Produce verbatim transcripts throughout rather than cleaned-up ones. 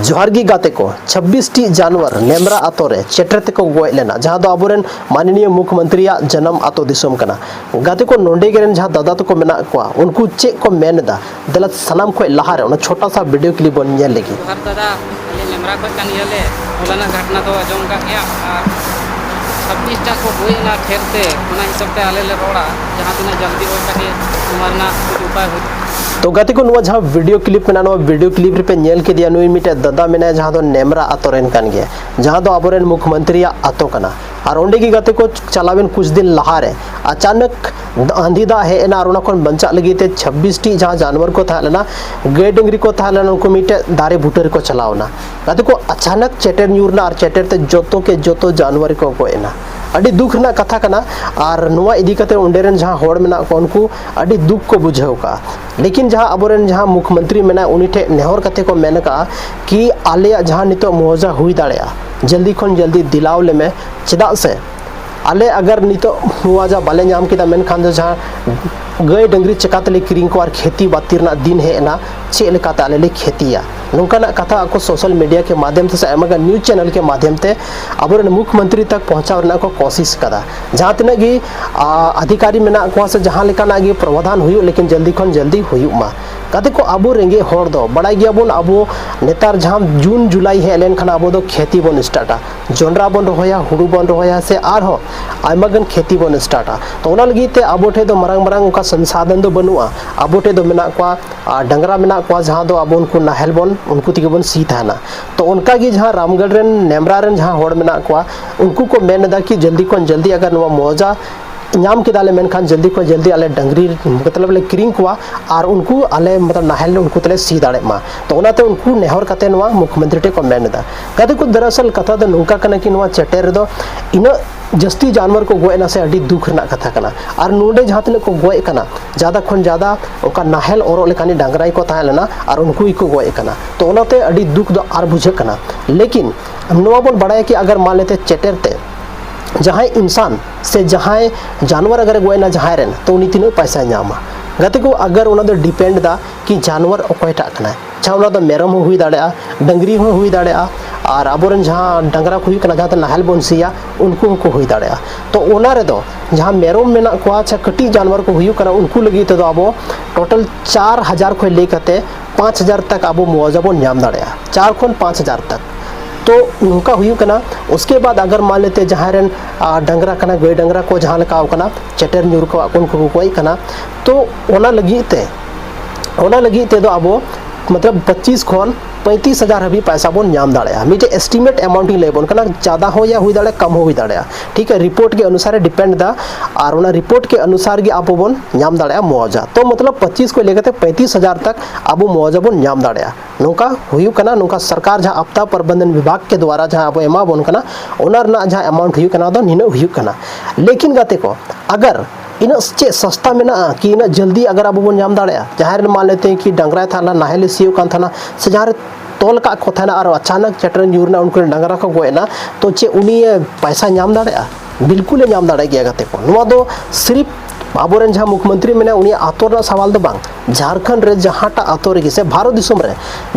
ᱡᱚᱦᱟᱨ ᱜᱮ ᱜᱟᱛᱮ ᱠᱚ, ᱪᱷᱟᱵᱵᱤᱥ ᱴᱤ ᱡᱟᱱᱣᱟᱨ ᱱᱮᱢᱨᱟ ᱟᱛᱳ ᱨᱮ ᱪᱮᱴᱮᱨ ᱛᱮᱠᱚ ᱜᱚᱡ ᱞᱮᱱᱟ, ᱡᱟᱦᱟᱸ ᱫᱚ ᱟᱵᱚᱨᱮᱱ ᱢᱟᱱᱱᱤᱭᱚ ᱢᱩᱠᱷᱢᱚᱱᱛᱨᱤᱭᱟᱜ ᱡᱟᱱᱟᱢ ᱟᱛᱳ ᱫᱤᱥᱚᱢ ᱠᱟᱱᱟ᱾ ᱜᱟᱛᱮ ᱠᱚ, ᱱᱚᱸᱰᱮ ᱜᱮ ᱨᱮᱱ ᱡᱟᱦᱟᱸ ᱫᱟᱫᱟ ᱛᱟᱠᱚ ᱢᱮᱱᱟᱜ ᱠᱚᱣᱟ, ᱩᱱᱠᱩ ᱪᱮᱫ ᱠᱚ ᱢᱮᱱ ᱮᱫᱟ, ᱫᱮᱞᱟ ᱥᱟᱱᱟᱢ ᱠᱷᱚᱱ ᱞᱟᱦᱟᱨᱮ ᱚᱱᱟ ᱪᱷᱳᱴᱟ ᱥᱟ ᱵᱷᱤᱰᱤᱭᱳ ᱠᱞᱤᱯ ᱵᱚᱱ ᱧᱮᱞ ᱞᱮᱜᱮ᱾ ᱡᱚᱦᱟᱨ ᱫᱟᱫᱟ, ᱟᱞᱮ ᱱᱮᱢᱨᱟ ᱠᱷᱚᱱ ᱠᱟᱱ ᱜᱮᱭᱟᱞᱮ᱾ ᱦᱚᱞᱟᱱᱟᱜ ᱜᱷᱚᱴᱱᱟ ᱫᱚ ᱟᱸᱡᱚᱢ ᱠᱟᱜ ᱜᱮᱭᱟ, ᱟᱨ ᱪᱷᱟᱵᱵᱤᱥ ᱴᱟ ᱠᱚ ᱜᱚᱡ ᱮᱱᱟ ᱴᱷᱮᱨ ᱛᱮ᱾ ᱚᱱᱟ ᱦᱤᱥᱟᱹᱵ ᱛᱮ ᱟᱞᱮ ᱞᱮ ᱨᱚᱲᱟ, ᱡᱟᱦᱟᱸ ᱛᱤᱱᱟᱹᱜ ᱡᱚᱞᱫᱤ ᱦᱩᱭ ᱠᱟᱛᱮ ᱱᱚᱣᱟ ᱨᱮᱱᱟᱜ ᱠᱩᱪ ᱩᱯᱟᱭ ᱦᱩᱭ᱾ ᱛᱚ ᱜᱟᱛᱮ ᱠᱚ, ᱱᱚᱣᱟ ᱡᱟᱦᱟᱸ ᱵᱷᱤᱰᱤᱭᱳ ᱠᱞᱤᱯ ᱢᱮᱱᱟᱜᱼᱟ, ᱱᱚᱣᱟ ᱵᱷᱤᱰᱤᱭᱳ ᱠᱞᱤᱯ ᱨᱮᱯᱮ ᱧᱮᱞ ᱠᱮᱫᱮᱭᱟ, ᱱᱩᱭ ᱢᱤᱫᱴᱮᱡ ᱫᱟᱫᱟ ᱢᱮᱱᱟᱭᱟ, ᱡᱟᱦᱟᱸ ᱫᱚ ᱱᱮᱢᱨᱟ ᱟᱛᱳ ᱨᱮᱱ ᱠᱟᱱ ᱜᱮᱭᱟ, ᱡᱟᱦᱟᱸ ᱫᱚ ᱟᱵᱚᱨᱮᱱ ᱢᱩᱠᱷᱢᱚᱱᱛᱨᱤᱭᱟᱜ ᱟᱛᱳ ᱠᱟᱱᱟ᱾ ᱟᱨ ᱚᱸᱰᱮ ᱜᱮ ᱜᱟᱛᱮ ᱠᱚ, ᱪᱟᱞᱟᱣᱮᱱ ᱠᱩᱪ ᱫᱤᱱ ᱞᱟᱦᱟᱨᱮ ᱟᱪᱟᱱᱚᱠ ᱟᱸᱫᱷᱤ ᱫᱟᱜ ᱦᱮᱡ ᱮᱱᱟ, ᱟᱨ ᱚᱱᱟ ᱠᱷᱚᱱ ᱵᱟᱧᱪᱟᱜ ᱞᱟᱹᱜᱤᱫ ᱛᱮ ᱪᱷᱟᱵᱵᱤᱥ ᱴᱤ ᱡᱟᱦᱟᱸ ᱡᱟᱱᱣᱟᱨ ᱠᱚ ᱛᱟᱦᱮᱸ ᱞᱮᱱᱟ, ᱜᱟᱹᱭ ᱰᱟᱹᱝᱨᱤ ᱠᱚ ᱛᱟᱦᱮᱸ ᱞᱮᱱᱟ, ᱩᱱᱠᱩ ᱢᱤᱫᱴᱮᱡ ᱫᱟᱨᱮ ᱵᱩᱴᱟᱹ ᱨᱮᱠᱚ ᱪᱟᱞᱟᱣ ᱮᱱᱟ᱾ ᱜᱟᱛᱮ ᱠᱚ, ᱟᱪᱟᱱᱚᱠ ᱪᱮᱴᱮᱨ ᱧᱩᱨ ᱮᱱᱟ ᱟᱨ ᱪᱮᱴᱮᱨ ᱛᱮ ᱡᱚᱛᱚ ᱠᱮ ᱡᱚᱛᱚ ᱡᱟᱱᱣᱟᱨ ᱠᱚ ᱜᱚᱡ ᱮᱱᱟ᱾ ᱟᱹᱰᱤ ᱫᱩᱠ ᱨᱮᱱᱟᱜ ᱠᱟᱛᱷᱟ ᱠᱟᱱᱟ᱾ ᱟᱨ ᱱᱚᱣᱟ ᱤᱫᱤ ᱠᱟᱛᱮ ᱚᱸᱰᱮ ᱨᱮᱱ ᱡᱟᱦᱟᱸ ᱦᱚᱲ ᱢᱮᱱᱟᱜ ᱠᱚᱣᱟ, ᱩᱱᱠᱩ ᱟᱹᱰᱤ ᱫᱩᱠ ᱠᱚ ᱵᱩᱡᱷᱟᱹᱣ ᱠᱟᱜᱼᱟ᱾ ᱞᱮᱠᱤᱱ ᱡᱟᱦᱟᱸ ᱟᱵᱚᱨᱮᱱ ᱡᱟᱦᱟᱸ ᱢᱩᱠᱷᱢᱚᱱᱛᱨᱤ ᱢᱮᱱᱟᱭ, ᱩᱱᱤ ᱴᱷᱮᱱ ᱱᱮᱦᱚᱨ ᱠᱟᱛᱮ ᱠᱚ ᱢᱮᱱ ᱠᱟᱜᱼᱟ ᱠᱤ ᱟᱞᱮᱭᱟᱜ ᱡᱟᱦᱟᱸ ᱱᱤᱛᱚᱜ ᱢᱩᱣᱟᱡᱟ ᱦᱩᱭ ᱫᱟᱲᱮᱭᱟᱜᱼᱟ, ᱡᱚᱞᱫᱤ ᱠᱷᱚᱱ ᱡᱚᱞᱫᱤ ᱫᱤᱞᱟᱣ ᱞᱮᱢᱮ, ᱪᱮᱫᱟᱜ ᱥᱮ ᱟᱞᱮ ᱟᱜᱟᱨ ᱱᱤᱛᱚᱜ ᱢᱩᱣᱟᱡᱟ ᱵᱟᱞᱮ ᱧᱟᱢ ᱠᱮᱫᱟ, ᱢᱮᱱᱠᱷᱟᱱ ᱫᱚ ᱡᱟᱦᱟᱸ ᱜᱟᱹᱭ ᱰᱟᱹᱝᱨᱤ ᱪᱮᱠᱟ ᱛᱮᱞᱮ ᱠᱤᱨᱤᱧ ᱠᱚᱣᱟ, ᱟᱨ ᱠᱷᱮᱛᱤ ᱵᱟᱹᱛᱤ ᱨᱮᱱᱟᱜ ᱫᱤᱱ ᱦᱮᱡ ᱮᱱᱟ, ᱪᱮᱫ ᱞᱮᱠᱟᱛᱮ ᱟᱞᱮ ᱞᱮ ᱠᱷᱮᱛᱤᱭᱟ? ᱱᱚᱝᱠᱟᱱᱟᱜ ᱠᱟᱛᱷᱟ ᱟᱠᱚ ᱥᱳᱥᱟᱞ ᱢᱤᱰᱤᱭᱟ ᱠᱮ ᱢᱟᱫᱷᱭᱚᱢ ᱛᱮ ᱥᱮ ᱟᱭᱢᱟ ᱜᱟᱱ ᱱᱤᱭᱩᱡᱽ ᱪᱮᱱᱮᱞ ᱠᱮ ᱢᱟᱫᱷᱭᱚᱢ ᱛᱮ ᱟᱵᱚᱨᱮᱱ ᱢᱩᱠᱷᱢᱚᱱᱛᱨᱤ ᱛᱟᱠ ᱯᱚᱦᱪᱟᱣ ᱨᱮᱱᱟᱜ ᱠᱚ ᱠᱳᱥᱤᱥ ᱠᱟᱫᱟ᱾ ᱡᱟᱦᱟᱸ ᱛᱤᱱᱟᱹᱜ ᱜᱮ, ᱟ, ᱚᱫᱷᱤᱠᱟᱨᱤ ᱢᱮᱱᱟᱜ ᱠᱚᱣᱟ ᱥᱮ ᱡᱟᱦᱟᱸ ᱞᱮᱠᱟᱱᱟᱜ ᱜᱮ ᱯᱨᱚᱵᱷᱟᱫᱷᱟᱱ ᱦᱩᱭᱩᱜ, ᱞᱮᱠᱤᱱ ᱡᱚᱞᱫᱤ ᱠᱷᱚᱱ ᱡᱚᱞᱫᱤ ᱦᱩᱭᱩᱜ ᱢᱟ᱾ ᱜᱟᱛᱮ ᱠᱚ, ᱟᱵᱚ ᱨᱮᱸᱜᱮᱡ ᱦᱚᱲ ᱫᱚ ᱵᱟᱲᱟᱭ ᱜᱮᱭᱟᱵᱚᱱ, ᱟᱵᱚ ᱱᱮᱛᱟᱨ ᱡᱟᱦᱟᱸ ᱡᱩᱱ ᱡᱩᱞᱟᱭ ᱦᱮᱡ ᱞᱮᱱᱠᱷᱟᱱ ᱟᱵᱚ ᱫᱚ ᱠᱷᱮᱛᱤ ᱵᱚᱱ ᱥᱴᱟᱨᱴᱟ, ᱡᱚᱱᱰᱨᱟ ᱵᱚᱱ ᱨᱚᱦᱚᱭᱟ, ᱦᱩᱲᱩ ᱵᱚᱱ ᱨᱚᱦᱚᱭᱟ, ᱥᱮ ᱟᱨᱦᱚᱸ ᱟᱭᱢᱟ ᱜᱟᱱ ᱠᱷᱮᱛᱤ ᱵᱚᱱ ᱥᱴᱟᱨᱴᱟ᱾ ᱛᱚ ᱚᱱᱟ ᱞᱟᱹᱜᱤᱫ ᱛᱮ ᱟᱵᱚ ᱴᱷᱮᱱ ᱫᱚ ᱢᱟᱨᱟᱝ ᱢᱟᱨᱟᱝ ᱚᱱᱠᱟ ᱥᱚᱝᱥᱟᱫᱷᱚᱱ ᱫᱚ ᱵᱟᱹᱱᱩᱜᱼᱟ᱾ ᱟᱵᱚ ᱴᱷᱮᱱ ᱫᱚ ᱢᱮᱱᱟᱜ ᱠᱚᱣᱟ, ᱟᱨ, ᱰᱟᱝᱨᱟ ᱢᱮᱱᱟᱜ ᱠᱚᱣᱟ, ᱡᱟᱦᱟᱸ ᱫᱚ ᱟᱵᱚ ᱩᱱᱠᱩ ᱱᱟᱦᱮᱞ ᱵᱚᱱ, ᱩᱱᱠᱩ ᱛᱮᱜᱮ ᱵᱚᱱ ᱥᱤ ᱛᱟᱦᱮᱱᱟ᱾ ᱛᱚ ᱚᱱᱠᱟ ᱜᱮ ᱡᱟᱦᱟᱸ ᱨᱟᱢᱜᱚᱲ ᱨᱮᱱ ᱱᱮᱢᱨᱟ ᱨᱮᱱ ᱡᱟᱦᱟᱸ ᱦᱚᱲ ᱢᱮᱱᱟᱜ ᱠᱚᱣᱟ, ᱩᱱᱠᱩ ᱠᱚ ᱢᱮᱱ ᱮᱫᱟ ᱠᱤ ᱡᱚᱞᱫᱤ ᱠᱷᱚᱱ ᱡᱚᱞᱫᱤ ᱟᱜᱟᱨ ᱱᱚᱣᱟ ᱢᱩᱣᱟᱡᱟ ᱧᱟᱢ ᱠᱮᱫᱟ ᱞᱮ, ᱢᱮᱱᱠᱷᱟᱱ ᱡᱚᱞᱫᱤ ᱠᱷᱚᱱ ᱡᱚᱞᱫᱤ ᱟᱞᱮ ᱰᱟᱹᱝᱨᱤ ᱢᱚᱛᱞᱚᱵ ᱞᱮ ᱠᱤᱨᱤᱧ ᱠᱚᱣᱟ ᱟᱨ ᱩᱱᱠᱩ ᱟᱞᱮ ᱢᱚᱛᱞᱚᱵ ᱱᱟᱦᱮᱞ ᱩᱱᱠᱩ ᱛᱮᱞᱮ ᱥᱤ ᱫᱟᱲᱮᱜ ᱢᱟ᱾ ᱛᱚ ᱚᱱᱟᱛᱮ ᱩᱱᱠᱩ ᱱᱮᱦᱚᱨ ᱠᱟᱛᱮ ᱱᱚᱣᱟ ᱢᱩᱠᱷᱭᱚᱢᱚᱱᱛᱨᱤ ᱴᱷᱮᱱ ᱠᱚ ᱢᱮᱱ ᱮᱫᱟ᱾ ᱜᱟᱛᱮ ᱠᱚ, ᱫᱟᱨᱟᱥᱚᱞ ᱠᱟᱛᱷᱟ ᱫᱚ ᱱᱚᱝᱠᱟ ᱠᱟᱱᱟ ᱠᱤ ᱱᱚᱣᱟ ᱪᱮᱴᱮᱨ ᱨᱮᱫᱚ ᱤᱱᱟᱹᱜ ᱡᱟᱹᱥᱛᱤ ᱡᱟᱱᱣᱟᱨ ᱠᱚ ᱜᱚᱡ ᱮᱱᱟ ᱥᱮ, ᱟᱹᱰᱤ ᱫᱩᱠ ᱨᱮᱱᱟᱜ ᱠᱟᱛᱷᱟ ᱠᱟᱱᱟ᱾ ᱟᱨ ᱱᱚᱰᱮ ᱡᱟᱦᱟᱸ ᱛᱤᱱᱟᱹᱜ ᱠᱚ ᱜᱚᱡ ᱠᱟᱱᱟ, ᱡᱟᱫᱟ ᱠᱷᱚᱱ ᱡᱟᱫᱟ ᱚᱱᱠᱟ ᱱᱟᱦᱮᱞ ᱚᱨᱚᱜ ᱞᱮᱠᱟᱱᱤᱡ ᱰᱟᱝᱨᱟ ᱜᱮᱠᱚ ᱛᱟᱦᱮᱸ ᱞᱮᱱᱟ ᱟᱨ ᱩᱱᱠᱩ ᱜᱮᱠᱚ ᱜᱚᱡ ᱠᱟᱱᱟ᱾ ᱛᱚ ᱚᱱᱟᱛᱮ ᱟᱹᱰᱤ ᱫᱩᱠ ᱫᱚ ᱟᱨ ᱵᱩᱡᱷᱟᱹᱜ ᱠᱟᱱᱟ᱾ ᱞᱮᱠᱤᱱ ᱱᱚᱣᱟ ᱵᱚᱱ ᱵᱟᱲᱟᱭᱟ ᱠᱤ ᱟᱜᱟᱨ ᱢᱟᱱ ᱞᱮᱛᱮ ᱪᱮᱴᱮᱨ ᱛᱮ ᱡᱟᱦᱟᱸᱭ ᱤᱱᱥᱟᱱ ᱥᱮ ᱡᱟᱦᱟᱸᱭ ᱡᱟᱱᱣᱟᱨ ᱟᱜᱟᱨᱮ ᱜᱚᱡ ᱮᱱᱟ ᱡᱟᱦᱟᱸᱭ ᱨᱮᱱ, ᱛᱚ ᱩᱱᱤ ᱛᱤᱱᱟᱹᱜ ᱯᱟᱭᱥᱟᱭ ᱧᱟᱢᱟ? ᱜᱟᱛᱮ ᱠᱚ, ᱟᱜᱟᱨ ᱚᱱᱟ ᱫᱚ ᱰᱤᱯᱮᱱᱰ ᱫᱟ ᱠᱤ ᱡᱟᱱᱣᱟᱨ ᱚᱠᱚᱭᱴᱟᱜ ᱠᱟᱱᱟᱭ᱾ ᱟᱪᱪᱷᱟ, ᱚᱱᱟ ᱫᱚ ᱢᱮᱨᱚᱢ ᱦᱚᱸ ᱦᱩᱭ ᱫᱟᱲᱮᱭᱟᱜᱼᱟ, ᱰᱟᱹᱝᱨᱤ ᱦᱚᱸ ᱦᱩᱭ ᱫᱟᱲᱮᱭᱟᱜᱼᱟ, ᱟᱨ ᱟᱵᱚᱨᱮᱱ ᱡᱟᱦᱟᱸ ᱰᱟᱝᱨᱟ ᱠᱚ ᱦᱩᱭᱩᱜ ᱠᱟᱱᱟ, ᱡᱟᱦᱟᱸ ᱛᱮ ᱱᱟᱦᱮᱞ ᱵᱚᱱ ᱥᱤᱭᱟ, ᱩᱱᱠᱩ ᱦᱚᱸᱠᱚ ᱦᱩᱭ ᱫᱟᱲᱮᱭᱟᱜᱼᱟ᱾ ᱛᱚ ᱚᱱᱟ ᱨᱮᱫᱚ ᱡᱟᱦᱟᱸ ᱢᱮᱨᱚᱢ ᱢᱮᱱᱟᱜ ᱠᱚᱣᱟ, ᱥᱮ ᱠᱟᱹᱴᱤᱡ ᱡᱟᱱᱣᱟᱨ ᱠᱚ ᱦᱩᱭᱩᱜ ᱠᱟᱱᱟ, ᱩᱱᱠᱩ ᱞᱟᱹᱜᱤᱫ ᱛᱮᱫᱚ ᱟᱵᱚ ᱴᱳᱴᱟᱞ ᱪᱟᱨ ᱦᱟᱡᱟᱨ ᱠᱷᱚᱱ ᱞᱟᱹᱭ ᱠᱟᱛᱮ ᱯᱟᱸᱪ ᱦᱟᱡᱟᱨ ᱛᱟᱠ ᱟᱵᱚ ᱢᱩᱣᱟᱣᱡᱟ ᱵᱚᱱ ᱧᱟᱢ ᱫᱟᱲᱮᱭᱟᱜᱼᱟ, ᱪᱟᱨ ᱠᱷᱚᱱ ᱯᱟᱸᱪ ᱦᱟᱡᱟᱨ ᱛᱟᱠ᱾ ᱛᱚ ᱱᱚᱝᱠᱟ ᱦᱩᱭᱩᱜ ᱠᱟᱱᱟ᱾ ᱩᱥᱠᱮ ᱵᱟᱫ ᱟᱜᱟᱨ ᱢᱟᱱ ᱞᱮᱛᱮ ᱡᱟᱦᱟᱸᱭ ᱨᱮᱱ ᱟᱨ ᱰᱟᱝᱨᱟ ᱠᱟᱱᱟ, ᱜᱟᱹᱭ ᱰᱟᱝᱨᱟ ᱠᱚ ᱡᱟᱦᱟᱸ ᱞᱮᱠᱟ ᱠᱟᱱᱟ, ᱪᱮᱴᱮᱨ ᱧᱩᱨ ᱠᱚᱣᱟᱜ ᱠᱚ, ᱩᱱᱠᱩ ᱠᱚ ᱜᱚᱡ ᱠᱟᱱᱟ᱾ ᱛᱚ ᱚᱱᱟ ᱞᱟᱹᱜᱤᱫ ᱛᱮ, ᱚᱱᱟ ᱞᱟᱹᱜᱤᱫ ᱛᱮᱫᱚ ᱟᱵᱚ ᱢᱚᱛᱞᱚᱵ ᱯᱚᱸᱪᱤᱥ ᱠᱷᱚᱱ ᱯᱚᱸᱭᱛᱤᱥ ᱦᱟᱡᱟᱨ ᱦᱟᱹᱵᱤᱡ ᱯᱚᱭᱥᱟ ᱵᱚᱱ ᱧᱟᱢ ᱫᱟᱲᱮᱭᱟᱜᱼᱟ᱾ ᱢᱤᱫᱴᱮᱡ ᱮᱥᱴᱤᱢᱮᱴ ᱮᱢᱟᱣᱩᱱᱴ ᱤᱧ ᱞᱟᱹᱭ ᱟᱵᱚᱱ ᱠᱟᱱᱟ, ᱡᱟᱫᱟ ᱦᱚᱸ ᱭᱟ ᱦᱩᱭ ᱫᱟᱲᱮᱭᱟᱜᱼᱟ, ᱠᱚᱢ ᱦᱚᱸ ᱦᱩᱭ ᱫᱟᱲᱮᱭᱟᱜᱼᱟ᱾ ᱴᱷᱤᱠ ᱜᱮᱭᱟ, ᱨᱤᱯᱳᱨᱴ ᱜᱮ ᱚᱱᱩᱥᱟᱨᱮ ᱰᱤᱯᱮᱱᱰ ᱫᱟ, ᱟᱨ ᱚᱱᱟ ᱨᱤᱯᱳᱨᱴ ᱜᱮ ᱚᱱᱩᱥᱟᱨ ᱜᱮ ᱟᱵᱚ ᱵᱚᱱ ᱧᱟᱢ ᱫᱟᱲᱮᱭᱟᱜᱼᱟ ᱢᱩᱣᱟᱣᱡᱟ᱾ ᱛᱚ ᱢᱚᱛᱞᱚᱵ ᱯᱚᱸᱪᱤᱥ ᱠᱷᱚᱱ ᱞᱟᱹᱭ ᱠᱟᱛᱮ ᱯᱚᱸᱭᱛᱤᱥ ᱦᱟᱡᱟᱨ ᱛᱟᱠ ᱟᱵᱚ ᱢᱩᱣᱟᱣᱡᱟ ᱵᱚᱱ ᱧᱟᱢ ᱫᱟᱲᱮᱭᱟᱜᱼᱟ᱾ ᱱᱚᱝᱠᱟ ᱦᱩᱭᱩᱜ ᱠᱟᱱᱟ, ᱱᱚᱝᱠᱟ ᱥᱚᱨᱠᱟᱨ ᱡᱟᱦᱟᱸ ᱟᱯᱫᱟ ᱯᱨᱚᱵᱚᱱᱫᱷᱚᱱ ᱵᱤᱵᱷᱟᱜᱽ ᱠᱮ ᱫᱣᱟᱨᱟ ᱡᱟᱦᱟᱸ ᱟᱵᱚ ᱮᱢᱟ ᱵᱚᱱ ᱠᱟᱱᱟ, ᱚᱱᱟ ᱨᱮᱱᱟᱜ ᱡᱟᱦᱟᱸ ᱮᱢᱟᱣᱩᱱᱴ ᱦᱩᱭᱩᱜ ᱠᱟᱱᱟ, ᱚᱱᱟ ᱫᱚ ᱱᱤᱱᱟᱹᱜ ᱦᱩᱭᱩᱜ ᱠᱟᱱᱟ᱾ ᱞᱮᱠᱤᱱ ᱜᱟᱛᱮ ᱠᱚ, ᱟᱜᱟᱨ ᱤᱱᱟᱹᱜ ᱪᱮᱫ ᱥᱚᱥᱛᱟ ᱢᱮᱱᱟᱜᱼᱟ ᱠᱤ ᱤᱱᱟᱹᱜ ᱡᱚᱞᱫᱤ ᱟᱜᱟᱨ ᱟᱵᱚ ᱵᱚᱱ ᱧᱟᱢ ᱫᱟᱲᱮᱭᱟᱜᱼᱟ? ᱡᱟᱦᱟᱸᱭ ᱨᱮᱱ ᱢᱟᱱ ᱞᱮᱛᱮ ᱠᱤ ᱰᱟᱝᱨᱟᱭ ᱛᱟᱦᱮᱸ ᱞᱮᱱᱟ, ᱱᱟᱦᱮᱞᱮ ᱥᱤᱭᱳᱜ ᱠᱟᱱ ᱛᱟᱦᱮᱱᱟ, ᱥᱮ ᱡᱟᱦᱟᱸ ᱨᱮ ᱛᱚᱞ ᱠᱟᱜ ᱠᱚ ᱛᱟᱦᱮᱱᱟ ᱟᱨ ᱟᱪᱟᱱᱚᱠ ᱪᱮᱴᱮᱨ ᱧᱩᱨ ᱮᱱᱟ, ᱩᱱᱠᱩ ᱨᱮᱱ ᱰᱟᱝᱨᱟ ᱠᱚ ᱜᱚᱡ ᱮᱱᱟ, ᱛᱚ ᱪᱮᱫ ᱩᱱᱤ ᱯᱟᱭᱥᱟ ᱧᱟᱢ ᱫᱟᱲᱮᱭᱟᱜᱼᱟ? ᱵᱤᱞᱠᱩᱞ ᱮ ᱧᱟᱢ ᱫᱟᱲᱮᱭᱟᱜ ᱜᱮᱭᱟ ᱜᱟᱛᱮ ᱠᱚ᱾ ᱱᱚᱣᱟ ᱫᱚ ᱥᱤᱨᱤᱯ ᱟᱵᱚᱨᱮᱱ ᱡᱟᱦᱟᱸ ᱢᱩᱠᱷᱭᱚᱢᱚᱱᱛᱨᱤ ᱢᱮᱱᱟᱭᱟ, ᱩᱱᱤᱭᱟᱜ ᱟᱛᱳ ᱨᱮᱱᱟᱜ ᱥᱟᱣᱟᱞ ᱫᱚ ᱵᱟᱝ, ᱡᱷᱟᱲᱠᱷᱚᱸᱰ ᱨᱮ ᱡᱟᱦᱟᱸᱴᱟᱜ ᱟᱛᱳ ᱨᱮᱜᱮ ᱥᱮ ᱵᱷᱟᱨᱚᱛ ᱫᱤᱥᱚᱢ ᱨᱮ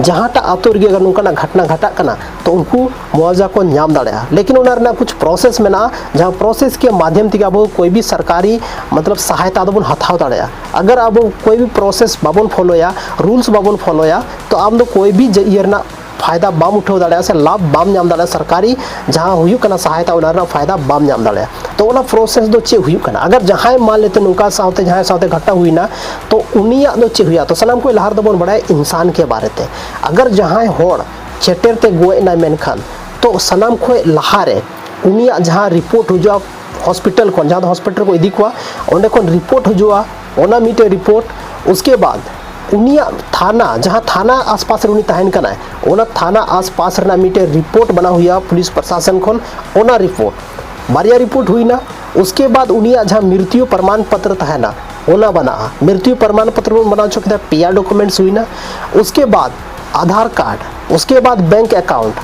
ᱡᱟᱦᱟᱸᱴᱟᱜ ᱟᱛᱳ ᱨᱮᱜᱮ ᱟᱜᱟᱨ ᱱᱚᱝᱠᱟᱱᱟᱜ ᱜᱷᱚᱴᱱᱟ ᱜᱷᱟᱴᱟᱜ ᱠᱟᱱᱟ, ᱛᱚ ᱩᱱᱠᱩ ᱢᱩᱣᱟᱣᱡᱟ ᱠᱚ ᱧᱟᱢ ᱫᱟᱲᱮᱭᱟᱜᱼᱟ᱾ ᱞᱮᱠᱤᱱ ᱚᱱᱟ ᱨᱮᱱᱟᱜ ᱠᱩᱪ ᱯᱨᱚᱥᱮᱥ ᱢᱮᱱᱟᱜᱼᱟ, ᱡᱟᱦᱟᱸ ᱯᱨᱚᱥᱮᱥ ᱠᱮ ᱢᱟᱫᱷᱭᱚᱢ ᱛᱮᱜᱮ ᱟᱵᱚ ᱠᱳᱭ ᱵᱷᱤ ᱥᱚᱨᱠᱟᱨᱤ ᱢᱚᱛᱞᱚᱵ ᱥᱟᱦᱟᱭᱛᱟ ᱫᱚᱵᱚᱱ ᱦᱟᱛᱟᱣ ᱫᱟᱲᱮᱭᱟᱜᱼᱟ᱾ ᱟᱜᱟᱨ ᱟᱵᱚ ᱠᱳᱭ ᱵᱷᱤ ᱯᱨᱚᱥᱮᱥ ᱵᱟᱵᱚᱱ ᱯᱷᱚᱞᱳᱭᱟ, ᱨᱩᱞᱥ ᱵᱟᱵᱚᱱ ᱯᱷᱚᱞᱳᱭᱟ, ᱛᱚ ᱟᱢ ᱫᱚ ᱠᱳᱭ ᱵᱷᱤ ᱡᱮ ᱤᱭᱟᱹ ᱨᱮᱱᱟᱜ ᱯᱷᱟᱭᱫᱟ ᱵᱟᱢ ᱩᱴᱷᱟᱹᱣ ᱫᱟᱲᱮᱭᱟᱜᱼᱟ ᱥᱮ ᱞᱟᱵᱷ ᱵᱟᱢ ᱧᱟᱢ ᱫᱟᱲᱮᱭᱟᱜᱼᱟ, ᱥᱚᱨᱠᱟᱨᱤ ᱡᱟᱦᱟᱸ ᱦᱩᱭᱩᱜ ᱠᱟᱱᱟ ᱥᱟᱦᱟᱭᱛᱟ, ᱚᱱᱟ ᱨᱮᱱᱟᱜ ᱯᱷᱟᱭᱫᱟ ᱵᱟᱢ ᱧᱟᱢ ᱫᱟᱲᱮᱭᱟᱜᱼᱟ᱾ ᱛᱚ ᱚᱱᱟ ᱯᱨᱚᱥᱮᱥ ᱫᱚ ᱪᱮᱫ ᱦᱩᱭᱩᱜ ᱠᱟᱱᱟ? ᱟᱜᱟᱨ ᱡᱟᱦᱟᱸᱭ ᱢᱟᱱ ᱞᱮᱛᱮ ᱱᱚᱝᱠᱟ ᱥᱟᱶᱛᱮ ᱡᱟᱦᱟᱸᱭ ᱥᱟᱶᱛᱮ ᱜᱷᱚᱴᱱᱟ ᱦᱩᱭᱱᱟ, ᱛᱚ ᱩᱱᱤᱭᱟᱜ ᱫᱚ ᱪᱮᱫ ᱦᱩᱭᱩᱜᱼᱟ? ᱛᱚ ᱥᱟᱱᱟᱢ ᱠᱷᱚᱱ ᱞᱟᱦᱟ ᱨᱮᱫᱚ ᱵᱚᱱ ᱵᱟᱲᱟᱭᱟ ᱤᱱᱥᱟᱱ ᱠᱮ ᱵᱟᱨᱮ ᱛᱮ᱾ ᱟᱜᱟᱨ ᱡᱟᱦᱟᱸᱭ ᱦᱚᱲ ᱪᱮᱴᱮᱨ ᱛᱮ ᱜᱚᱡ ᱮᱱᱟᱭ ᱢᱮᱱᱠᱷᱟᱱ, ᱛᱚ ᱥᱟᱱᱟᱢ ᱠᱷᱚᱱ ᱞᱟᱦᱟ ᱨᱮ ᱩᱱᱤᱭᱟᱜ ᱡᱟᱦᱟᱸ ᱨᱤᱯᱳᱨᱴ ᱦᱤᱡᱩᱜᱼᱟ ᱦᱚᱥᱯᱤᱴᱟᱞ ᱠᱷᱚᱱ, ᱡᱟᱦᱟᱸ ᱫᱚ ᱦᱚᱥᱯᱤᱴᱟᱞ ᱠᱚ ᱤᱫᱤ ᱠᱚᱣᱟ, ᱚᱸᱰᱮ ᱠᱷᱚᱱ ᱨᱤᱯᱳᱨᱴ ᱦᱤᱡᱩᱜᱼᱟ, ᱚᱱᱟ ᱢᱤᱫᱴᱮᱡ ᱨᱤᱯᱳᱨᱴ᱾ ᱩᱥᱠᱮ ᱵᱟᱫ ᱩᱱᱤᱭᱟᱜ ᱛᱷᱟᱱᱟ, ᱡᱟᱦᱟᱸ ᱛᱷᱟᱱᱟ ᱟᱥᱯᱟᱥ ᱨᱮ ᱩᱱᱤ ᱛᱟᱦᱮᱱ ᱠᱟᱱᱟᱭ, ᱚᱱᱟ ᱛᱷᱟᱱᱟ ᱟᱥᱯᱟᱥ ᱨᱮᱱᱟᱜ ᱢᱤᱫᱴᱮᱡ ᱨᱤᱯᱳᱨᱴ ᱵᱮᱱᱟᱣ ᱦᱩᱭᱩᱜᱼᱟ ᱯᱩᱞᱤᱥ ᱯᱨᱚᱥᱟᱥᱚᱱ ᱠᱷᱚᱱ, ᱚᱱᱟ ᱨᱤᱯᱳᱨᱴ᱾ ᱵᱟᱨᱭᱟ ᱨᱤᱯᱳᱨᱴ ᱦᱩᱭᱱᱟ᱾ ᱩᱥᱠᱮ ᱵᱟᱫ ᱩᱱᱤᱭᱟᱜ ᱡᱟᱦᱟᱸ ᱢᱨᱤᱛᱭᱩ ᱯᱨᱚᱢᱟᱱ ᱯᱚᱛᱨᱚ ᱛᱟᱦᱮᱱᱟ, ᱚᱱᱟ ᱵᱮᱱᱟᱜᱼᱟ᱾ ᱢᱨᱤᱛᱭᱩ ᱯᱨᱚᱢᱟᱱ ᱯᱚᱛᱨᱚ ᱵᱚᱱ ᱵᱮᱱᱟᱣ ᱦᱚᱪᱚ ᱠᱮᱫᱟ, ᱯᱮᱭᱟ ᱰᱚᱠᱩᱢᱮᱱᱴᱥ ᱦᱩᱭᱱᱟ᱾ ᱩᱥᱠᱮ ᱵᱟᱫ ᱟᱫᱷᱟᱨ ᱠᱟᱨᱰ, ᱩᱥᱠᱮ ᱵᱟᱫ ᱵᱮᱝᱠ ᱮᱠᱟᱣᱩᱱᱴ,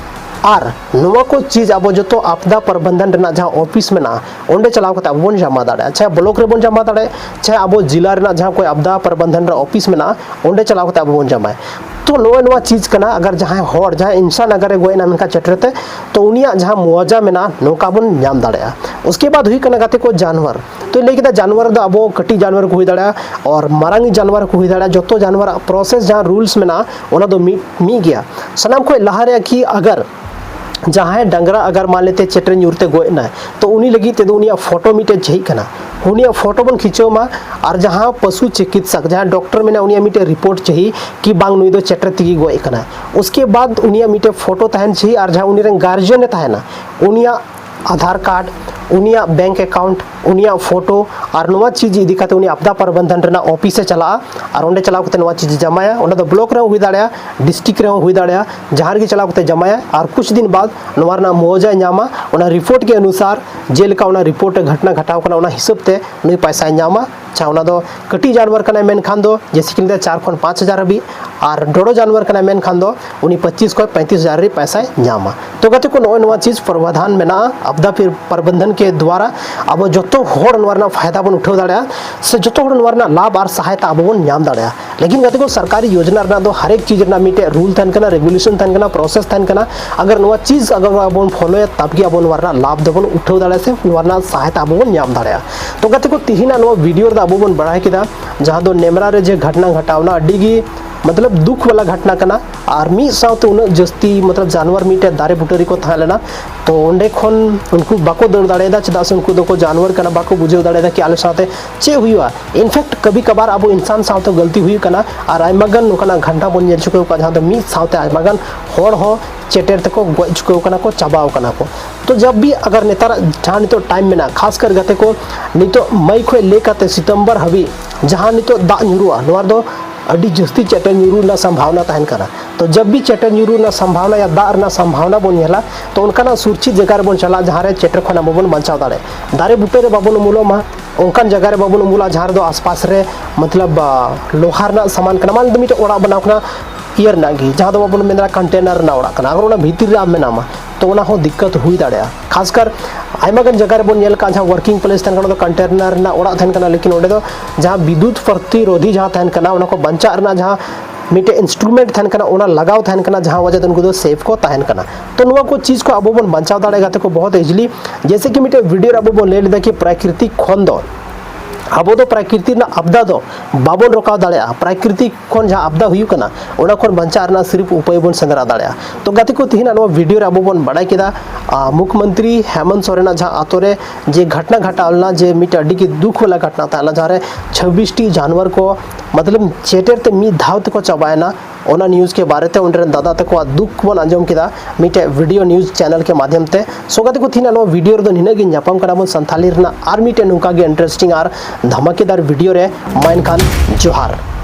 ᱟᱨ ᱱᱚᱣᱟ ᱠᱚ ᱪᱤᱡᱽ ᱟᱵᱚ ᱡᱚᱛᱚ ᱟᱯᱫᱟ ᱯᱨᱚᱵᱚᱱᱫᱷᱚᱱ ᱨᱮᱱᱟᱜ ᱡᱟᱦᱟᱸ ᱚᱯᱷᱤᱥ ᱢᱮᱱᱟᱜᱼᱟ, ᱚᱸᱰᱮ ᱪᱟᱞᱟᱣ ᱠᱟᱛᱮ ᱟᱵᱚ ᱵᱚᱱ ᱡᱚᱢᱟ ᱫᱟᱲᱮᱭᱟᱜᱼᱟ, ᱪᱟᱦᱮ ᱵᱞᱚᱠ ᱨᱮᱵᱚᱱ ᱡᱚᱢᱟ ᱫᱟᱲᱮᱭᱟᱜᱼᱟ, ᱪᱟᱦᱮ ᱟᱵᱚ ᱡᱮᱞᱟ ᱨᱮᱱᱟᱜ ᱡᱟᱦᱟᱸ ᱠᱚ ᱟᱯᱫᱟ ᱯᱨᱚᱵᱚᱱᱫᱷᱚᱱ ᱨᱮᱱᱟᱜ ᱚᱯᱷᱤᱥ ᱢᱮᱱᱟᱜᱼᱟ, ᱚᱸᱰᱮ ᱪᱟᱞᱟᱣ ᱠᱟᱛᱮ ᱟᱵᱚ ᱵᱚᱱ ᱡᱚᱢᱟᱭᱟ᱾ ᱛᱚ ᱱᱚᱜᱼᱚᱭ ᱱᱚᱣᱟ ᱪᱤᱡᱽ ᱠᱟᱱᱟ, ᱟᱜᱟᱨ ᱡᱟᱦᱟᱸᱭ ᱦᱚᱲ, ᱡᱟᱦᱟᱸᱭ ᱤᱱᱥᱟᱱ ᱟᱜᱟᱨ ᱮ ᱜᱚᱡ ᱮᱱᱟ ᱢᱮᱱᱠᱷᱟᱱ ᱪᱮᱴᱨᱮ ᱛᱮ, ᱛᱚ ᱩᱱᱤᱭᱟᱜ ᱡᱟᱦᱟᱸ ᱢᱩᱣᱟᱡᱟ ᱢᱮᱱᱟᱜᱼᱟ, ᱱᱚᱝᱠᱟ ᱵᱚᱱ ᱧᱟᱢ ᱫᱟᱲᱮᱭᱟᱜᱼᱟ᱾ ᱩᱥᱠᱮ ᱵᱟᱫ ᱦᱩᱭᱩᱜ ᱠᱟᱱᱟ ᱜᱟᱛᱮ ᱠᱚ ᱡᱟᱱᱣᱟᱨ᱾ ᱛᱚᱧ ᱞᱟᱹᱭ ᱠᱮᱫᱟ ᱡᱟᱱᱣᱟᱨ ᱫᱚ ᱟᱵᱚ ᱠᱟᱹᱴᱤᱡ ᱡᱟᱱᱣᱟᱨ ᱠᱚ ᱦᱩᱭ ᱫᱟᱲᱮᱭᱟᱜᱼᱟ ᱟᱨ ᱢᱟᱨᱟᱝ ᱡᱟᱱᱣᱟᱨ ᱠᱚ ᱦᱩᱭ ᱫᱟᱲᱮᱭᱟᱜᱼᱟ, ᱡᱚᱛᱚ ᱡᱟᱱᱣᱟᱨᱟᱜ ᱯᱨᱚᱥᱮᱥ ᱡᱟᱦᱟᱸ ᱨᱩᱞᱥ ᱢᱮᱱᱟᱜᱼᱟ ᱚᱱᱟ ᱫᱚ ᱢᱤᱫ, ᱢᱤᱫ ᱜᱮᱭᱟ᱾ ᱥᱟᱱᱟᱢ ᱠᱷᱚᱱ ᱞᱟᱦᱟ ᱨᱮᱭᱟᱜ ᱠᱤ ᱟᱜᱟᱨ ᱡᱟᱦᱟᱸᱭ ᱰᱟᱝᱨᱟ ᱟᱜᱟᱨ ᱢᱟᱱ ᱞᱮᱛᱮ ᱪᱮᱴᱨᱮ ᱧᱩᱨ ᱛᱮ ᱜᱚᱡ ᱮᱱᱟᱭ, ᱛᱚ ᱩᱱᱤ ᱞᱟᱹᱜᱤᱫ ᱛᱮᱫᱚ ᱩᱱᱤᱭᱟᱜ ᱯᱷᱳᱴᱳ ᱢᱤᱫᱴᱮᱡ ᱪᱟᱹᱦᱤᱜ ᱠᱟᱱᱟ, ᱩᱱᱤᱭᱟᱜ ᱯᱷᱳᱴᱳ ᱵᱚᱱ ᱠᱷᱤᱪᱟᱹᱣ ᱢᱟ᱾ ᱟᱨ ᱡᱟᱦᱟᱸ ᱯᱚᱥᱩ ᱪᱤᱠᱤᱛᱥᱚᱠ, ᱡᱟᱦᱟᱸ ᱰᱚᱠᱴᱚᱨ ᱢᱮᱱᱟᱭᱟ, ᱩᱱᱤᱭᱟᱜ ᱢᱤᱫᱴᱮᱡ ᱨᱤᱯᱳᱨᱴ ᱪᱟᱹᱦᱤ ᱠᱤ ᱵᱟᱝ ᱱᱩᱭ ᱫᱚ ᱪᱮᱴᱨᱮ ᱛᱮᱜᱮ ᱜᱚᱡ ᱟᱠᱟᱱᱟ᱾ ᱩᱥᱠᱮ ᱵᱟᱫ ᱩᱱᱤᱭᱟᱜ ᱢᱤᱫᱴᱮᱡ ᱯᱷᱳᱴᱳ ᱛᱟᱦᱮᱱ ᱪᱟᱹᱦᱤ ᱟᱨ ᱡᱟᱦᱟᱸ ᱩᱱᱤ ᱨᱮᱱ ᱜᱟᱨᱡᱤᱭᱟᱱ ᱮ ᱛᱟᱦᱮᱱᱟ, ᱩᱱᱤᱭᱟᱜ ᱟᱫᱷᱟᱨ ᱠᱟᱨᱰ, ᱩᱱᱤᱭᱟᱜ ᱵᱮᱝᱠ ᱮᱠᱟᱣᱩᱱᱴ, ᱩᱱᱤᱭᱟᱜ ᱯᱷᱳᱴᱳ ᱟᱨ ᱱᱚᱣᱟ ᱪᱤᱡᱽ ᱤᱫᱤ ᱠᱟᱛᱮ ᱩᱱᱤ ᱟᱯᱫᱟ ᱯᱨᱚᱵᱚᱱᱫᱷᱚᱱ ᱨᱮᱱᱟᱜ ᱚᱯᱷᱤᱥ ᱮ ᱪᱟᱞᱟᱜᱼᱟ᱾ ᱟᱨ ᱚᱸᱰᱮ ᱪᱟᱞᱟᱣ ᱠᱟᱛᱮ ᱱᱚᱣᱟ ᱪᱤᱡᱽ ᱮ ᱡᱟᱢᱟᱭᱟ᱾ ᱚᱸᱰᱮ ᱫᱚ ᱵᱞᱚᱠ ᱨᱮᱦᱚᱸ ᱦᱩᱭ ᱫᱟᱲᱮᱭᱟᱜᱼᱟ, ᱰᱤᱥᱴᱨᱤᱠᱴ ᱨᱮᱦᱚᱸ ᱦᱩᱭ ᱫᱟᱲᱮᱭᱟᱜᱼᱟ, ᱡᱟᱦᱟᱸ ᱨᱮᱜᱮ ᱪᱟᱞᱟᱣ ᱠᱟᱛᱮ ᱡᱟᱢᱟᱭᱟ᱾ ᱟᱨ ᱠᱩᱪ ᱫᱤᱱ ᱵᱟᱫ ᱱᱚᱣᱟ ᱨᱮᱱᱟᱜ ᱢᱩᱣᱟᱡᱟᱭ ᱧᱟᱢᱟ᱾ ᱚᱱᱟ ᱨᱤᱯᱳᱨᱴ ᱜᱮ ᱚᱱᱩᱥᱟᱨ, ᱡᱮᱞᱮᱠᱟ ᱚᱱᱟ ᱨᱤᱯᱳᱨᱴ ᱨᱮ ᱜᱷᱚᱴᱱᱟ ᱜᱷᱟᱴᱟᱣ ᱠᱟᱱᱟ, ᱚᱱᱟ ᱦᱤᱥᱟᱹᱵ ᱛᱮ ᱱᱩᱭ ᱯᱚᱭᱥᱟᱭ ᱧᱟᱢᱟ᱾ ᱟᱪᱪᱷᱟ, ᱚᱱᱟ ᱫᱚ ᱠᱟᱹᱴᱤᱡ ᱡᱟᱱᱣᱟᱨ ᱠᱟᱱᱟᱭ ᱢᱮᱱᱠᱷᱟᱱ ᱫᱚ ᱡᱮᱭᱥᱮ ᱠᱤ ᱞᱟᱹᱭᱫᱟ ᱪᱟᱨ ᱠᱷᱚᱱ ᱯᱟᱸᱪ ᱦᱟᱡᱟᱨ ᱦᱟᱹᱵᱤᱡ, ᱟᱨ ᱰᱚᱰᱚ ᱡᱟᱱᱣᱟᱨ ᱠᱟᱱᱟᱭ ᱢᱮᱱᱠᱷᱟᱱ ᱫᱚ ᱩᱱᱤ ᱯᱚᱸᱪᱤᱥ ᱠᱷᱚᱱ ᱯᱚᱸᱭᱛᱨᱤᱥ ᱦᱟᱡᱟᱨ ᱦᱟᱹᱵᱤᱡ ᱯᱚᱭᱥᱟᱭ ᱧᱟᱢᱟ᱾ ᱛᱚ ᱜᱟᱛᱮ ᱠᱚ, ᱱᱚᱜᱼᱚᱭ ᱱᱚᱣᱟ ᱪᱤᱡᱽ ᱯᱨᱚᱵᱷᱟᱫᱷᱟᱱ ᱢᱮᱱᱟᱜᱼᱟ ᱟᱯᱫᱟ ᱯᱨᱚᱵᱚᱱᱫᱷᱚᱱ ᱠᱮ ᱫᱣᱟᱨᱟ᱾ ᱟᱵᱚ ᱡᱚᱛᱚ ᱦᱚᱲ ᱱᱚᱣᱟ ᱨᱮᱱᱟᱜ ᱯᱷᱟᱭᱫᱟ ᱵᱚᱱ ᱩᱴᱷᱟᱹᱣ ᱫᱟᱲᱮᱭᱟᱜᱼᱟ, ᱥᱮ ᱡᱚᱛᱚ ᱦᱚᱲ ᱱᱚᱣᱟ ᱨᱮᱱᱟᱜ ᱞᱟᱵᱷ ᱟᱨ ᱥᱟᱦᱟᱭᱛᱟ ᱟᱵᱚ ᱵᱚᱱ ᱧᱟᱢ ᱫᱟᱲᱮᱭᱟᱜᱼᱟ᱾ ᱞᱮᱠᱤᱱ ᱜᱟᱛᱮ ᱠᱚ, ᱥᱚᱨᱠᱟᱨᱤ ᱭᱳᱡᱚᱱᱟ ᱨᱮᱱᱟᱜ ᱫᱚ ᱦᱟᱨ ᱮᱠ ᱪᱤᱡᱽ ᱨᱮᱱᱟᱜ ᱢᱤᱫᱴᱮᱡ ᱨᱩᱞ ᱛᱟᱦᱮᱱ ᱠᱟᱱᱟ, ᱨᱮᱜᱩᱞᱮᱥᱚᱱ ᱛᱟᱦᱮᱱ ᱠᱟᱱᱟ᱾ ᱟᱜᱟᱨ ᱱᱚᱣᱟ ᱪᱤᱡᱽ ᱟᱜᱟᱨ ᱟᱵᱚ ᱵᱚᱱ ᱯᱷᱚᱞᱳᱭᱟ, ᱛᱟᱵ ᱜᱮ ᱟᱵᱚ ᱱᱚᱣᱟ ᱨᱮᱱᱟᱜ ᱞᱟᱵᱷ ᱫᱚᱵᱚᱱ ᱩᱴᱷᱟᱹᱣ ᱫᱟᱲᱮᱭᱟᱜᱼᱟ ᱥᱮ ᱱᱚᱣᱟ ᱨᱮᱱᱟᱜ ᱥᱟᱦᱟᱭᱛᱟ ᱟᱵᱚ ᱵᱚᱱ ᱧᱟᱢ ᱫᱟᱲᱮᱭᱟᱜᱼᱟ᱾ ᱛᱚ ᱜᱟᱛᱮ ᱠᱚ, ᱛᱤᱦᱤᱧᱟᱜ ᱱᱚᱣᱟ ᱵᱷᱤᱰᱤᱭᱳ ᱨᱮᱫᱚ ᱟᱵᱚ ᱵᱚᱱ ᱵᱟᱲᱟᱭ ᱠᱮᱫᱟ ᱡᱟᱦᱟᱸ ᱫᱚ ᱱᱮᱢᱨᱟ ᱨᱮ ᱡᱮ ᱜᱷᱚᱴᱱᱟ ᱜᱷᱟᱴᱟᱣᱱᱟ, ᱟᱹᱰᱤ ᱜᱮ ᱢᱚᱛᱞᱚᱵ ᱫᱩᱠᱷ ᱣᱟᱞᱟ ᱜᱷᱚᱴᱱᱟ ᱠᱟᱱᱟ᱾ ᱟᱨ ᱢᱤᱫ ᱥᱟᱶᱛᱮ ᱩᱱᱟᱹᱜ ᱡᱟᱹᱥᱛᱤ ᱢᱚᱛᱞᱚᱵ ᱡᱟᱱᱣᱟᱨ ᱢᱤᱫᱴᱮᱡ ᱫᱟᱨᱮ ᱵᱩᱴᱟᱹ ᱨᱮᱠᱚ ᱛᱟᱦᱮᱸ ᱞᱮᱱᱟ᱾ ᱛᱚ ᱚᱸᱰᱮ ᱠᱷᱚᱱ ᱩᱱᱠᱩ ᱵᱟᱠᱚ ᱫᱟᱹᱲ ᱫᱟᱲᱮᱭᱟᱫᱟ, ᱪᱮᱫᱟᱜ ᱥᱮ ᱩᱱᱠᱩ ᱫᱚᱠᱚ ᱡᱟᱱᱣᱟᱨ ᱠᱟᱱᱟ, ᱵᱟᱠᱚ ᱵᱩᱡᱷᱟᱹᱣ ᱫᱟᱲᱮᱭᱟᱫᱟ ᱠᱤ ᱟᱞᱮ ᱥᱟᱶᱛᱮ ᱪᱮᱫ ᱦᱩᱭᱩᱜᱼᱟ᱾ ᱤᱱᱯᱷᱮᱠᱴ ᱠᱟᱵᱷᱤ ᱠᱟᱵᱷᱟᱨ ᱟᱵᱚ ᱤᱱᱥᱟᱱ ᱥᱟᱶᱛᱮ ᱜᱟᱹᱞᱛᱤ ᱦᱩᱭᱩᱜ ᱠᱟᱱᱟ, ᱟᱨ ᱟᱭᱢᱟ ᱜᱟᱱ ᱱᱚᱝᱠᱟᱱᱟᱜ ᱜᱷᱚᱴᱱᱟ ᱵᱚᱱ ᱧᱮᱞ ᱪᱩᱠᱟᱹᱣ ᱠᱟᱱᱟ ᱡᱟᱦᱟᱸ ᱫᱚ ᱢᱤᱫ ᱥᱟᱶᱛᱮ ᱟᱭᱢᱟ ᱜᱟᱱ ᱦᱚᱲ ᱦᱚᱸ ᱪᱮᱴᱮᱨ ᱛᱮᱠᱚ ᱜᱚᱡ ᱪᱩᱠᱟᱹᱣ ᱠᱟᱱᱟ ᱠᱚ, ᱪᱟᱵᱟᱣ ᱠᱟᱱᱟ ᱠᱚ᱾ ᱛᱚ ᱡᱟᱵ ᱵᱷᱤ ᱟᱜᱟᱨ ᱱᱮᱛᱟᱨᱟᱜ ᱡᱟᱦᱟᱸ ᱱᱤᱛᱚᱜ ᱴᱟᱭᱤᱢ ᱢᱮᱱᱟᱜᱼᱟ, ᱠᱷᱟᱥ ᱠᱟᱨ ᱜᱟᱛᱮ ᱠᱚ, ᱱᱤᱛᱚᱜ ᱢᱟᱭ ᱠᱷᱚᱱ ᱞᱟᱹᱭ ᱠᱟᱛᱮ ᱥᱤᱛᱚᱢᱵᱚᱨ ᱦᱟᱹᱵᱤᱡ ᱡᱟᱦᱟᱸ ᱱᱤᱛᱚᱜ ᱫᱟᱜ ᱧᱩᱨᱩᱜᱼᱟ, ᱱᱚᱣᱟ ᱨᱮᱫᱚ ᱟᱹᱰᱤ ᱡᱟᱹᱥᱛᱤ ᱪᱮᱴᱮᱨ ᱧᱩᱨᱩ ᱨᱮᱱᱟᱜ ᱥᱚᱢᱵᱷᱟᱵᱚᱱᱟ ᱛᱟᱦᱮᱱ ᱠᱟᱱᱟ᱾ ᱛᱚ ᱡᱟᱵ ᱵᱷᱤ ᱪᱮᱴᱮᱨ ᱧᱩᱨᱩ ᱨᱮᱱᱟᱜ ᱥᱚᱢᱵᱷᱟᱵᱚᱱᱟ ᱭᱟ ᱫᱟᱜ ᱨᱮᱱᱟᱜ ᱥᱚᱢᱵᱷᱟᱵᱚᱱᱟ ᱵᱚᱱ ᱧᱮᱞᱟ, ᱛᱚ ᱚᱱᱠᱟᱱᱟᱜ ᱥᱩᱨᱪᱷᱤᱛ ᱡᱟᱭᱜᱟ ᱨᱮᱵᱚᱱ ᱪᱟᱞᱟᱜᱼᱟ ᱡᱟᱦᱟᱸ ᱨᱮ ᱪᱮᱴᱮᱨ ᱠᱷᱚᱱ ᱟᱵᱚ ᱵᱚᱱ ᱵᱟᱧᱪᱟᱣ ᱫᱟᱲᱮᱭᱟᱜᱼᱟ᱾ ᱫᱟᱨᱮ ᱵᱩᱴᱟᱹ ᱨᱮ ᱵᱟᱵᱚᱱ ᱩᱢᱩᱞᱚᱜ ᱢᱟ, ᱚᱱᱠᱟᱱ ᱡᱟᱭᱜᱟ ᱨᱮ ᱵᱟᱵᱚᱱ ᱩᱢᱩᱞᱟ ᱡᱟᱦᱟᱸ ᱨᱮᱫᱚ ᱟᱥᱯᱟᱥ ᱨᱮ ᱢᱚᱛᱞᱚᱵ ᱞᱳᱦᱟ ᱨᱮᱱᱟᱜ ᱥᱟᱢᱟᱱ ᱠᱟᱱᱟ, ᱢᱟᱱᱮ ᱫᱚ ᱢᱤᱫᱴᱮᱱ ᱚᱲᱟᱜ ᱵᱮᱱᱟᱣ ᱠᱟᱱᱟ ᱤᱭᱟᱹ ᱨᱮᱱᱟᱜ ᱜᱮ, ᱡᱟᱦᱟᱸ ᱫᱚ ᱵᱟᱵᱚᱱ ᱢᱮᱱ ᱫᱟᱲᱮᱭᱟᱜᱼᱟ ᱠᱚᱱᱴᱮᱱᱟᱨ ᱨᱮᱱᱟᱜ ᱚᱲᱟᱜ ᱠᱟᱱᱟ, ᱟᱜᱟᱨ ᱚᱱᱟ ᱵᱷᱤᱛᱤᱨ ᱨᱮ ᱟᱢ ᱢᱮᱱᱟᱢᱟ ᱛᱚ ᱚᱱᱟ ᱦᱚᱸ ᱫᱤᱠᱠᱟᱛ ᱦᱩᱭ ᱫᱟᱲᱮᱭᱟᱜᱼᱟ᱾ ᱠᱷᱟᱥ ᱠᱟᱨ ᱟᱭᱢᱟ ᱜᱟᱱ ᱡᱟᱭᱜᱟ ᱨᱮᱵᱚᱱ ᱧᱮᱞ ᱠᱟᱜᱼᱟ ᱡᱟᱦᱟᱸ ᱣᱟᱨᱠᱤᱝ ᱯᱞᱮᱥ ᱛᱟᱦᱮᱱ ᱠᱟᱱᱟ, ᱚᱱᱟ ᱫᱚ ᱠᱚᱱᱴᱮᱱᱟᱨ ᱨᱮᱱᱟᱜ ᱚᱲᱟᱜ ᱛᱟᱦᱮᱱ ᱠᱟᱱᱟ, ᱞᱮᱠᱤᱱ ᱚᱸᱰᱮ ᱫᱚ ᱡᱟᱦᱟᱸ ᱵᱤᱫᱽᱭᱩᱛ ᱯᱨᱚᱛᱤᱨᱳᱫᱷᱤ ᱡᱟᱦᱟᱸ ᱛᱟᱦᱮᱱ ᱠᱟᱱᱟ, ᱚᱱᱟ ᱠᱚ ᱵᱟᱧᱪᱟᱜ ᱨᱮᱱᱟᱜ ᱡᱟᱦᱟᱸ ᱢᱤᱫᱴᱮᱡ ᱤᱱᱥᱴᱨᱩᱢᱮᱱᱴ ᱛᱟᱦᱮᱱ ᱠᱟᱱᱟ, ᱚᱱᱟ ᱞᱟᱜᱟᱣ ᱛᱟᱦᱮᱱ ᱠᱟᱱᱟ, ᱡᱟᱦᱟᱸ ᱣᱟᱡᱟ ᱛᱮ ᱩᱱᱠᱩ ᱫᱚ ᱥᱮᱯᱷ ᱠᱚ ᱛᱟᱦᱮᱱ ᱠᱟᱱᱟ᱾ ᱛᱚ ᱱᱚᱣᱟ ᱠᱚ ᱪᱤᱡᱽ ᱠᱚ ᱟᱵᱚ ᱵᱚᱱ ᱵᱟᱧᱪᱟᱣ ᱫᱟᱲᱮᱭᱟᱜᱼᱟ ᱜᱟᱛᱮ ᱠᱚ ᱵᱚᱦᱚᱛ ᱤᱡᱤᱞᱤ᱾ ᱡᱮᱭᱥᱮ ᱠᱤ ᱢᱤᱫᱴᱮᱡ ᱵᱷᱤᱰᱤᱭᱳ ᱨᱮ ᱟᱵᱚ ᱵᱚᱱ ᱞᱟᱹᱭ ᱞᱮᱫᱟ ᱠᱤ ᱯᱨᱟᱠᱨᱤᱛᱤᱠ ᱠᱷᱚᱱ ᱫᱚ ᱟᱵᱚ ᱫᱚ ᱯᱨᱟᱠᱨᱤᱛᱤ ᱨᱮᱱᱟᱜ ᱟᱵᱫᱟ ᱫᱚ ᱵᱟᱵᱚᱱ ᱨᱚᱠᱟᱣ ᱫᱟᱲᱮᱭᱟᱜᱼᱟ᱾ ᱯᱨᱟᱠᱨᱤᱛᱤᱠ ᱠᱷᱚᱱ ᱡᱟᱦᱟᱸ ᱟᱵᱫᱟ ᱦᱩᱭᱩᱜ ᱠᱟᱱᱟ, ᱚᱱᱟ ᱠᱷᱚᱱ ᱵᱟᱧᱪᱟᱜ ᱨᱮᱱᱟᱜ ᱥᱤᱨᱤᱯ ᱩᱯᱟᱹᱭ ᱵᱚᱱ ᱥᱮᱸᱫᱽᱨᱟ ᱫᱟᱲᱮᱭᱟᱜᱼᱟ᱾ ᱛᱚ ᱜᱟᱛᱮ ᱠᱚ, ᱛᱮᱦᱮᱧᱟᱜ ᱱᱚᱣᱟ ᱵᱷᱤᱰᱤᱭᱳ ᱨᱮ ᱟᱵᱚ ᱵᱚᱱ ᱵᱟᱲᱟᱭ ᱠᱮᱫᱟ, ᱟ, ᱢᱩᱠᱷᱭᱚᱢᱚᱱᱛᱨᱤ ᱦᱮᱢᱚᱱᱛ ᱥᱚᱨᱮᱱᱟᱜ ᱡᱟᱦᱟᱸ ᱟᱛᱳ ᱨᱮ ᱡᱮ ᱜᱷᱚᱴᱱᱟ ᱜᱷᱟᱴᱟᱣ ᱞᱮᱱᱟ, ᱡᱮ ᱢᱤᱫᱴᱮᱡ ᱟᱹᱰᱤ ᱜᱮ ᱫᱩᱠ ᱵᱟᱞᱟ ᱜᱷᱚᱴᱱᱟ ᱛᱟᱦᱮᱸ ᱞᱮᱱᱟ, ᱡᱟᱦᱟᱸ ᱨᱮ ᱪᱷᱟᱵᱵᱤᱥ ᱴᱤ ᱡᱟᱱᱣᱟᱨ ᱠᱚ ᱢᱚᱛᱞᱚᱵ ᱪᱮᱴᱮᱨ ᱛᱮ ᱢᱤᱫ ᱫᱷᱟᱣ ᱛᱮᱠᱚ ᱪᱟᱵᱟᱭᱮᱱᱟ, ᱚᱱᱟ ᱱᱤᱭᱩᱡᱽ ᱠᱮ ᱵᱟᱨᱮ ᱛᱮ ᱚᱸᱰᱮ ᱨᱮᱱ ᱫᱟᱫᱟ ᱛᱟᱠᱚᱣᱟᱜ ᱫᱩᱠ ᱵᱚᱱ ᱟᱸᱡᱚᱢ ᱠᱮᱫᱟ ᱢᱤᱫᱴᱮᱡ ᱵᱷᱤᱰᱤᱭᱳ ᱱᱤᱭᱩᱡᱽ ᱪᱮᱱᱮᱞ ᱠᱮ ᱢᱟᱫᱷᱭᱚᱢ ᱛᱮ᱾ ᱥᱚ ᱜᱟᱛᱮ ᱠᱚ, ᱛᱮᱦᱮᱧᱟᱜ ᱱᱚᱣᱟ ᱵᱷᱤᱰᱤᱭᱳ ᱨᱮᱫᱚ ᱱᱤᱱᱟᱹᱜ ᱜᱮ᱾ ᱧᱟᱯᱟᱢ ᱠᱟᱱᱟ ᱵᱚᱱ ᱥᱟᱱᱛᱷᱟᱞᱤ ᱨᱮᱱᱟᱜ ᱟᱨ ᱢᱤᱫᱴᱮᱡ ᱱᱚᱝᱠᱟ ᱜᱮ ᱤᱱᱴᱟᱨᱮᱥᱴᱤᱝ ᱟᱨ ᱫᱷᱟᱢᱟᱠᱮᱫᱟᱨ ᱵᱷᱤᱰᱤᱭᱳ ᱨᱮ᱾ ᱢᱟ ᱮᱱᱠᱷᱟᱱ ᱡᱚᱦᱟᱨ᱾